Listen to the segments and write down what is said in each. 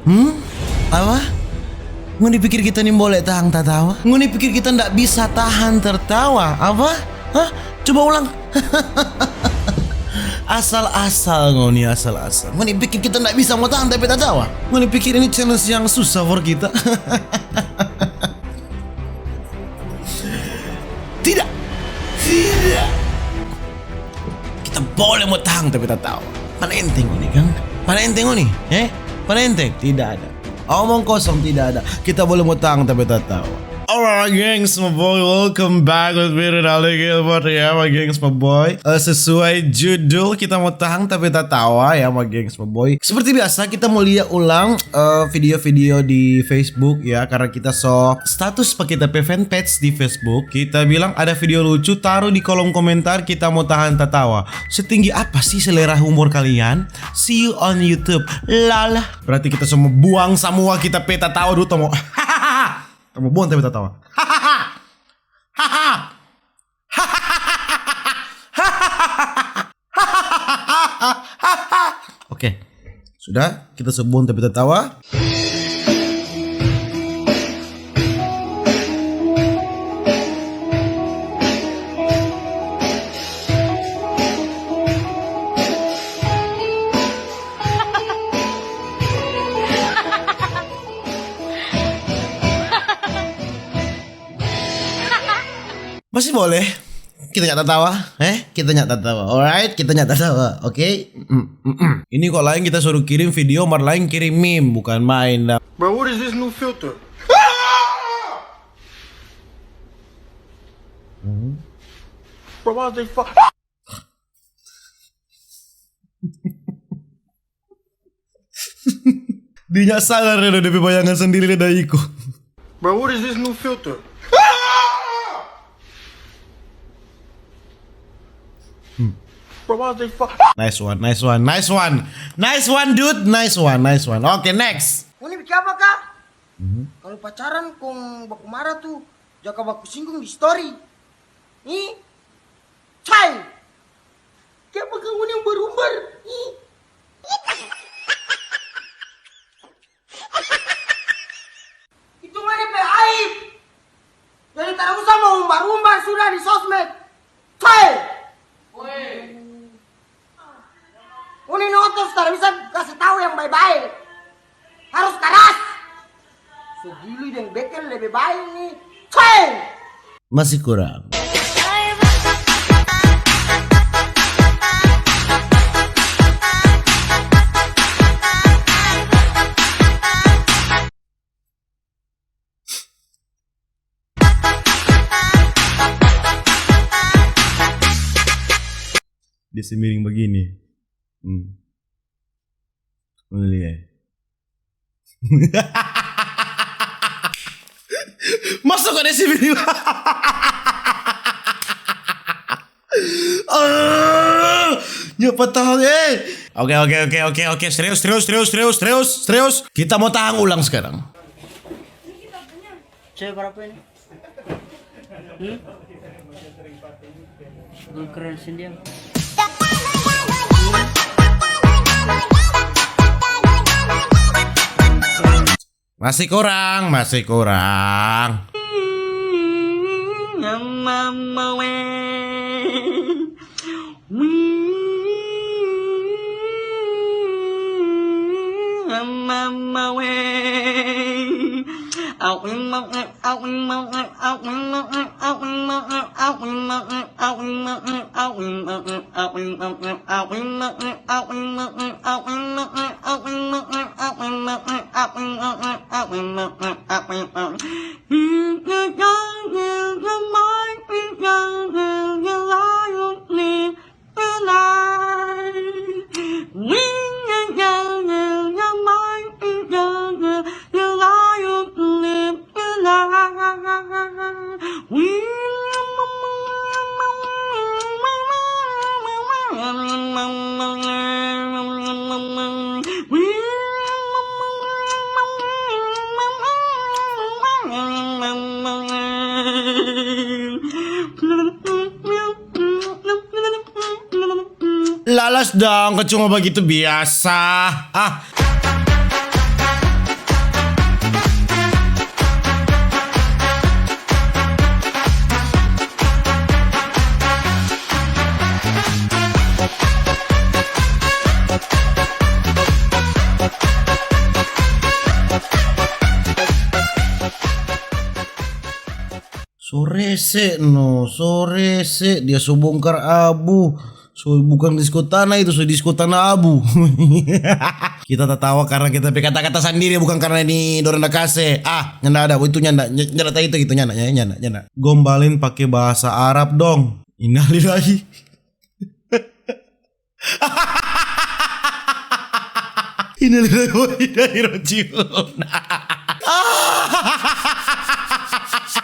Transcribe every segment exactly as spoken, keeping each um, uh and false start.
Hmm? Apa? Ngoni pikir kita nimbole tahang tatawa? Ngoni pikir kita ndak bisa tahan tertawa? Apa? Hah? Coba ulang. Asal-asal ngoni, asal-asal. Ngoni pikir kita ndak bisa mo tahang tapi tatawa? Ngoni pikir ini challenge yang susah for kita? Tidak. Tidak. Kita boleh mo tahang tapi tatawa. Mana enteng ini, kang? Mana enteng ini? Eh? Mana enteng? Tidak ada. Omong kosong tidak ada. Kita boleh mo tahang tapi tatawa. Alright, gengs, my boy, welcome back with me, Rinaldi Gilbert, ya, my gengs, my boy. Eh, sesuai judul, kita mo tahang tapi tatawa, ya, my gengs, my boy. Seperti biasa, kita mo lia ulang, eh, video-video di Facebook, ya, karena kita so status pa kita pe fanpage di Facebook. Kita bilang ada video lucu, taru di kolom komentar, kita mo tahang tatawa. Setinggi apa sih selera humor kalian? See you on YouTube. Lol. Berarti kita semua buang samua kita pe tatawa dulu, tomo. Kita mo buang tapi tatawa. Oke. Sudah, kita so buang tapi tatawa. Masih boleh. Kita nyanda tatawa, eh? Kita nyanda tatawa, alright? Kita nyanda tatawa, oke? Mm, mm, mm. Ini kong laeng kita suruh kirim video, mar laeng kirim meme, bukan main dang. Bro, what is this new filter? Bro, why they fuck? Dia nya sadar deh, dia pe bayangan sendiri dia da iko. Bro, what is this new filter? Bro, why they fuck? Nice one, nice one, nice one. Nice one, dude. Nice one, nice one. Oke, next. Ngoni bikin apa, Kak? Kalu pacaran kong baku mara tu, jaka baku singgung di story. Ih, cai. Kiapa kang ngoni umbar-umbar? Ih. Itu ngoni pe aib. Jadi tara usah mo umbar-umbar sudah di sosmed. Cai. Ngoni no otos tara bisa kase tau yang bae-bae. Harus karas. So gili deng bekel lebe bae ni. Ceng! Masih kurang. Dia semiring bagini. Hmm. Ngoni lia. Masuk ada semiring. Ah, nya patah, eh. Oke, oke, oke, oke, oke. Serius, serius, serius, serius, serius, serius. Kita mo tahang ulang sekarang. Cewek berapa ini? Hmm? Bukan keren sendiri. Masih kurang, masih kurang. Lalas dong, kok cuma bagitu biasa. Ah. So rese no, so rese, dia so bongkar abu. So bukan disko tanah itu, so disko tanah abu. Kita tatawa karna kita pe kata-kata sandiri, bukan karna ini dorang da kase. Ah, nyanda ada, itu nyanda, ny-, nyanda tau itu, itu nyanda, nyanda, nyanda, nyanda. Gombalin pake bahasa Arab dong. Innalillahi. Innalillahi wa inna ilaihi raji'un.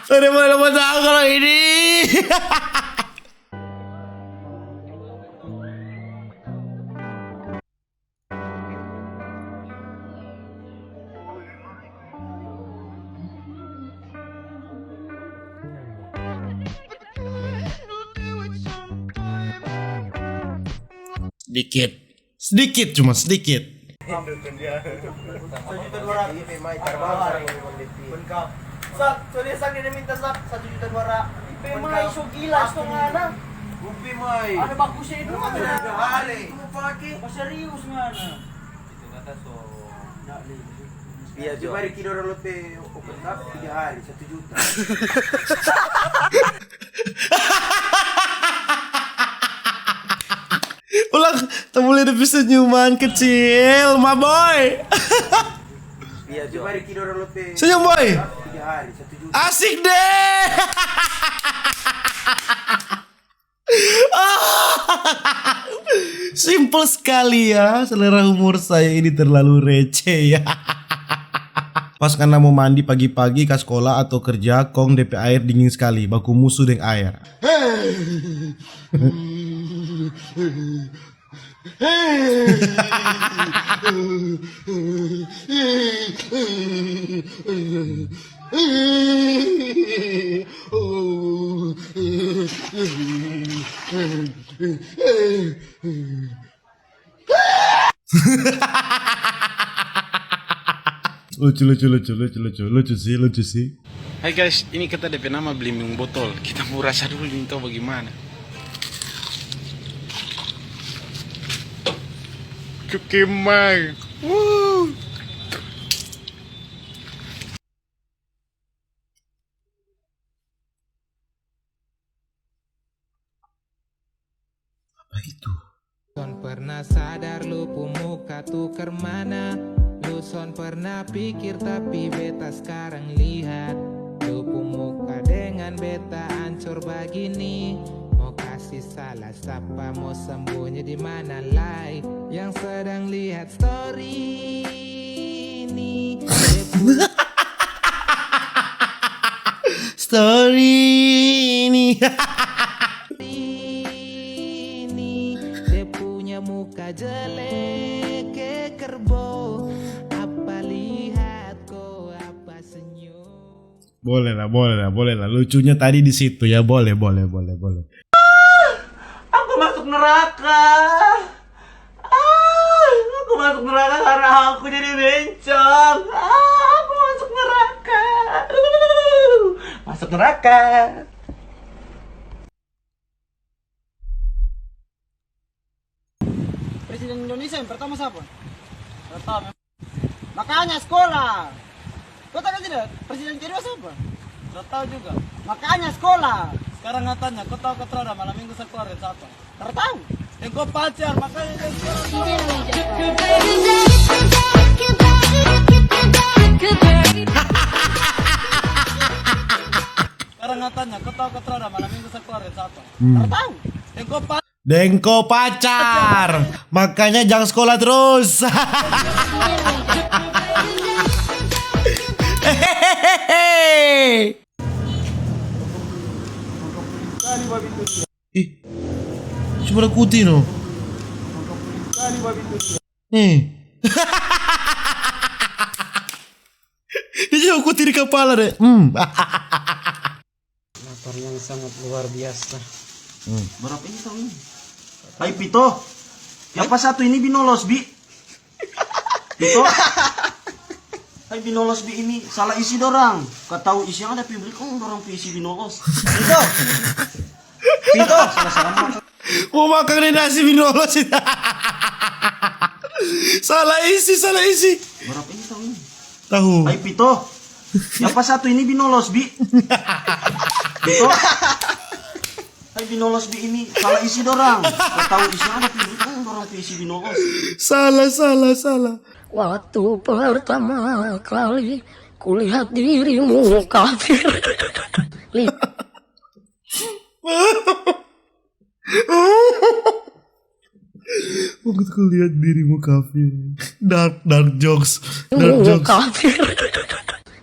Ada mana dapat tahu kalau ini? Sedikit. Sedikit, cuma sedikit. Sejuta dua ratus. Sak, so dia sak dia minta sak satu juta dua ratus. Ipe mai so gila so ngana. Upi mai. Ada bagus itu. Tiga hari. Mau pake. Mau serius ngana. Itu kata so. Iya, jo. Mari kita orang lope open cup tiga hari, satu juta. Ulang, temu lihat senyuman kecil, my boy. Iya, jo. Mari kita orang lope. Senyum, boy. Tiga hari, satu juta. Asik deh. Simple sekali ya, selera humor saya ini terlalu receh ya. Pas ngana mo mandi pagi-pagi ka skola atau kerja, kong depe aer dingin skali, baku musu deng aer. Lucu, lucu, lucu, lucu, lucu, lucu sih, lucu sih. Hai guys, ini kata depe nama beli minum botol. Kita mo rasa dulu ini tau bagimana. Cukimai. Wuh. Apa itu? Son pernah sadar lu pu muka tuker mana? Lu son pernah pikir tapi beta skarang lihat. Lu pu muka dengan beta ancor bagini. Mo kasi salah sapa, mo sembunyi di mana lai? Yang sedang lihat story ini. Story ini. Ini dia punya muka jelek ke kerbau. Apa lihat ko, apa senyum? Boleh lah, boleh lah, boleh lah. Lucunya tadi di situ ya, boleh, boleh, boleh, boleh. Aku masuk neraka. Ah, aku masuk neraka karena aku jadi bencong. Ah, aku masuk neraka. Uh, masuk neraka. Presiden Indonesia yang pertama siapa? Pertama. Makanya sekolah. Kau tahu tidak? Presiden kedua siapa? Tidak tahu juga. Makanya sekolah. Sekarang katanya, kau tahu kau ada malam minggu sekolah dengan siapa? Tidak tahu. Yang kau pacar, makanya dia sekolah. Sekarang katanya, kau tahu kau ada malam minggu sekolah dengan siapa? Hmm. Tidak tahu. Yang kau pacar. Deng ko pacar, makanya jang skola trus. Hehehe. Ih, cuma ada kuti no. Eh. Dia cuma kuti di kapala deh. Hmm. Lapar yang sangat luar biasa. Hmm. Berapa ini tahu ini? Hai Pito, yang pas satu ini binolos, Bi. Pito. Hai binolos, Bi, ini salah isi dorang. Kau tahu isi yang ada publik, oh, dorang pi isi binolos. Pito. Pito, salah, salah makan. Mau makan nih nasi binolos. Salah isi, salah isi. Berapa ini tahu ini? Tahu. Hai Pito. Yang pas satu ini binolos, Bi. Hai binolos bi ini, salah isi dorang. Kau tahu isi apa tu? Hmm, dorang pe isi binolos. Salah, salah, salah. Waktu pertama kali kulihat dirimu kafir. Li- Waktu kulihat dirimu kafir. Dark, dark jokes. Dark jokes. Kafir.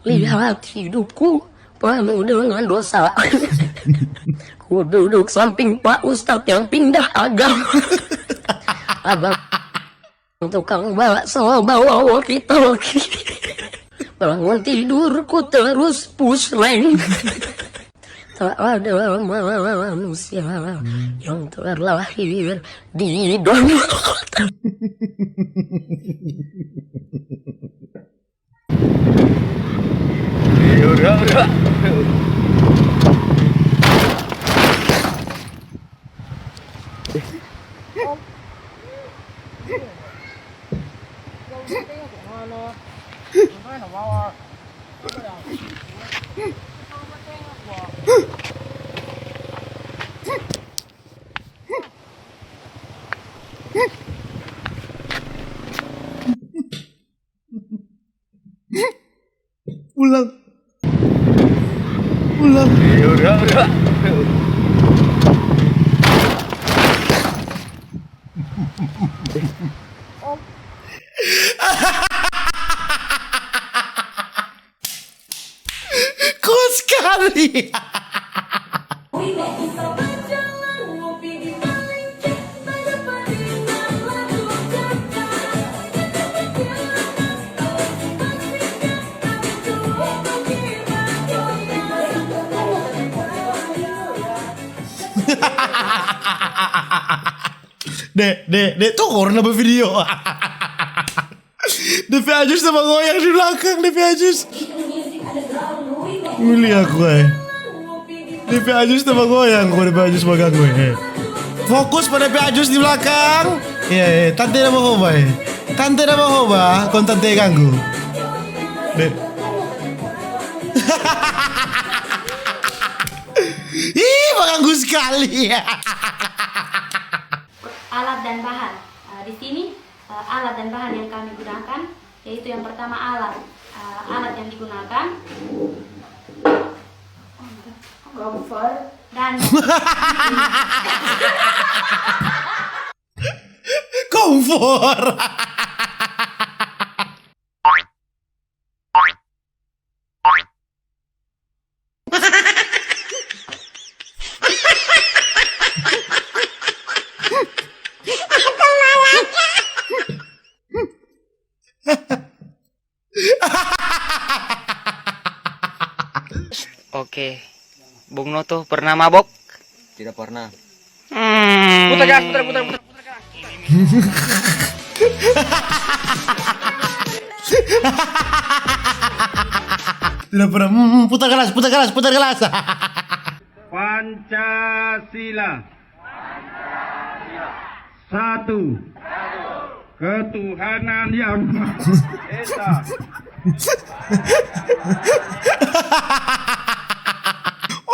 Lihat hidupku penuh dengan dosa. Ku duduk samping Pak Ustadz yang pindah agama. Abang tukang bakso bawa walkie-talkie. Bangun tidur ku terus push rank. Tak ada manusia yang terlahir di dunia. Ulang. Ulang. Kuat sekali. Dek, dek, dek, tu orang na bavideo. Depe ajus na bagoyang di blakang, depe ajus. Nguli aku, eh. Depe ajus na bagoyang, kong depe ajus baganggu, eh. Fokus pa depe ajus di blakang. Iya, iya, tante na bahoba, eh. Tante na bahoba, kong tante ganggu. Dek. Ih, baganggu skali. Alat dan bahan. Eh, di sini, eh, alat dan bahan yang kami gunakan, yaitu yang pertama alat. Eh, alat yang digunakan. Kompor. Dan kompor. Oke. Bung Noto pernah mabok? Tidak pernah. Hmm. Putar gas, putar, putar, putar, putar gas. Tidak pernah. Hmm, putar gas, putar gas, putar gas. Pancasila. Satu. Ketuhanan yang Maha Esa.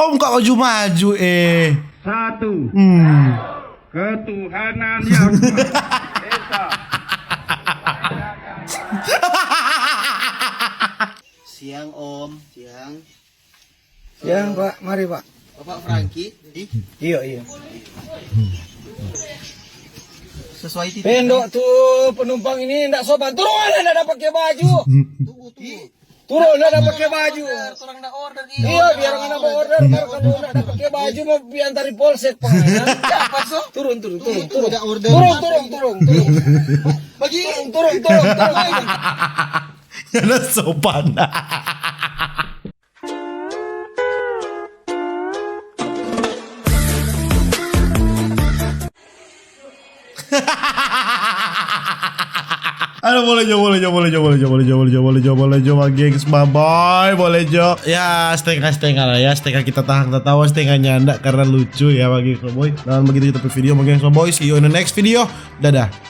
Om kok maju-maju, eh. Satu. Hmm. Ketuhanan yang Maha Esa. Siang, Om. Siang. Siang, Pak. Mari, Pak. Bapak Franky. Ih. Iya, iya. Sesuai titik. Pendo tu penumpang ini ndak sopan. Turun, ndak ada pakai baju. Tunggu, tunggu. Turun, ndak ada pakai baju. Orang ndak order, iya. Iya, biar ngana mau order, baru kamu ndak ada pakai baju, mau piantar di polsek, Pak. Siapa, so? Turun, turun, turun, turun. Ndak order. Turun, turun, turun, turun. Bagi. Turun, turun, turun, turun. Ndak sopan. Aduh, boleh jo, boleh jo, boleh jo, boleh jo, boleh jo, boleh jo, boleh jo, boleh jo, Bang Gengs, bye bye, boleh jo. Ya, setengah-setengah lah ya, setengah kita tahang tatawa, setengah nyanda karena lucu ya, Bang Gengs, Bang Boy. Dan begitu kita pe video, Bang Gengs, Bang Boy. See you in the next video. Dadah.